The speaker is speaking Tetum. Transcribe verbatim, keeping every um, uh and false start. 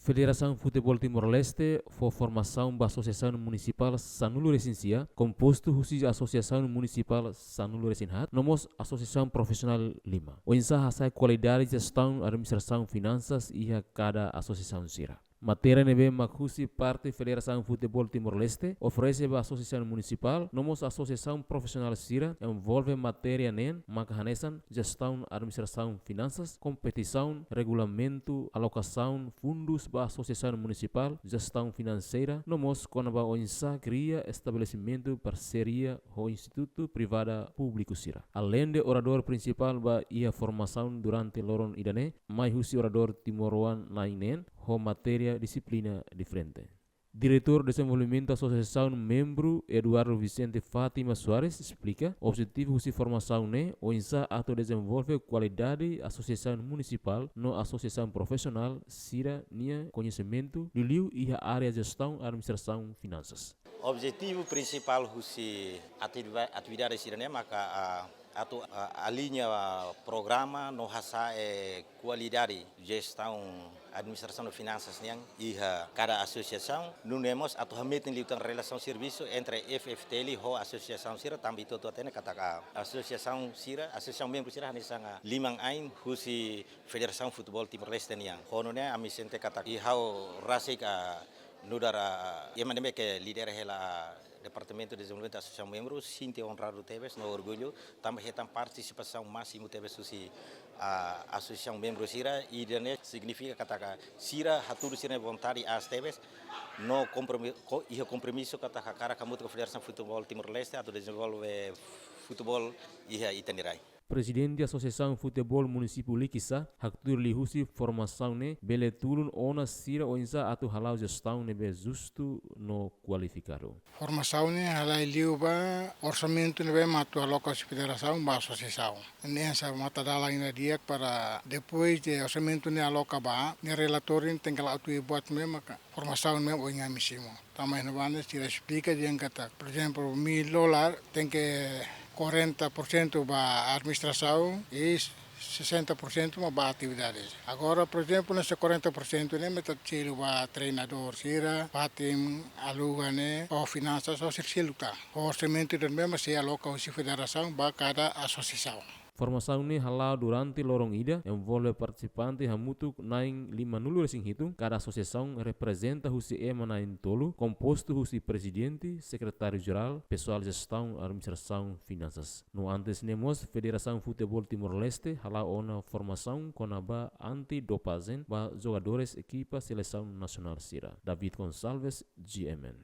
Federasaun Futeból Timor-Leste fó formasaun ba asosiasaun munisipál sanulu-resin-sia, kompostu husi asosiasaun munisipál sanulu-resin-haat, no mós asosiasaun profisionál lima. Oinsá hasa'e kualidade jestaun, administrasaun, finansas iha kada asosiasaun sira. Matéria ne'ebé mak husi parte Federasaun Futeból Timor-Leste oferese ba asosiasaun munisipál no mós asosiasaun profisionál sira envolve matéria neen maka hanesan jestaun, administrasaun, finansas, kompetisaun, regulamentu, alokasaun fundus ba asosiasaun munisipál, jestaun finanseira, no mós kona-ba oinsá kria estabelesimentu parseria ho institutu privada públiku sira. Aleinde oradór prinsipál ba iha formasaun durante loron ida-ne'e, mai husi oradór timoroan na'in neen ho matéria dixiplina diferente. Diretór Dezenvolvimentu Asosiasaun Membru, Eduardo Vicente Fátima Soares, esplika objetivu husi formasaun ne'e oinsá atu dezenvolve kualidade asosiasaun munisipál no asosiasaun profisionál sira-nia koñesimentu, liuliu iha área jestaun, administrasaun, finansas. Objetivu prinsipál husi ativi-, atividade sira-ne'e maka, ah, atu, ah, aliña, ah, programa no hasa'e kualidade jestaun, administrasaun no finansas nian iha kada asosiasaun. Nune'e mós atu hametin liután relasaun servisu entre F F T L ho asosiasaun sira, tanba ita hotu hatene katak asosiasaun sira, asosiasaun membru sira hanesan liman-ain husi Federasaun Futeból Timor-Leste nian. Ho nune'e ami sente katak ha'u rasik, ah, nu'udar ema ne'ebé ke lidera hela Departamentu Dezenvolvimentu Asosiasaun Membru, sente onradu tebes no orgullu, tanba hetan partisipasaun másimu tebes husi, ah, asosiasaun membru sira, i ida-ne'e signifika katak sira hatudu sira-nia vontade aas tebes, no kompromi-, ko-, iha kompromisu katak hakarak hamutuk ho Federasaun Futeból Timor-Leste atu dezenvolve futeból iha ita-nia rai. Prezidente Asosiasaun Futeból Munisípiu Likisá haktuir liuhusi formasaun ne'e bele tulun ona sira oinsá atu hala'o jestaun ne'ebé justu no kualifikadu. Formasaun ne'e halai liu ba orsamentu ne'ebé mak atu aloka husi federasaun ba asosiasaun. Ne'e hanesan matadalan ida di'ak para depois de orsamentu ne'e aloka ba, ne'e relatóriu ne'e tenke la'o tuir buat ne'ebé maka formasaun ne'e ohin ami simu. Tanba iha ne'ebá ne'e sira esplika dehan katak, por ezemplu, mil dólar tenke quarenta por cento ba administrasaun i sessenta por cento mak ba atividades. Agora, por ezemplu, ne'e se quarenta por cento ne'e mak atu selu ba treinadór sira, fatin aluga ne'e, ho finansas, ho sira seluk tan. Ho orsamentu ida-ne'ebé mak sei aloka husi federasaun ba kada asosiasaun. Formasaun ne'e hala'o durante loron ida, envolve partisipante hamutuk na'in limanulu-resin-hitu, kada asosiasaun reprezenta husi ema na'in-tolu, kompostu husi prezidente, sekretáriu-jerál, pesoál jestaun, administrasaun, finansas. No antes ne'e mós, Federasaun Futeból Timor-Leste hala'o ona formasaun kona-ba anti-dopajen ba jogadores ekipa selesaun nasionál sira. David Gonçalves, G M N.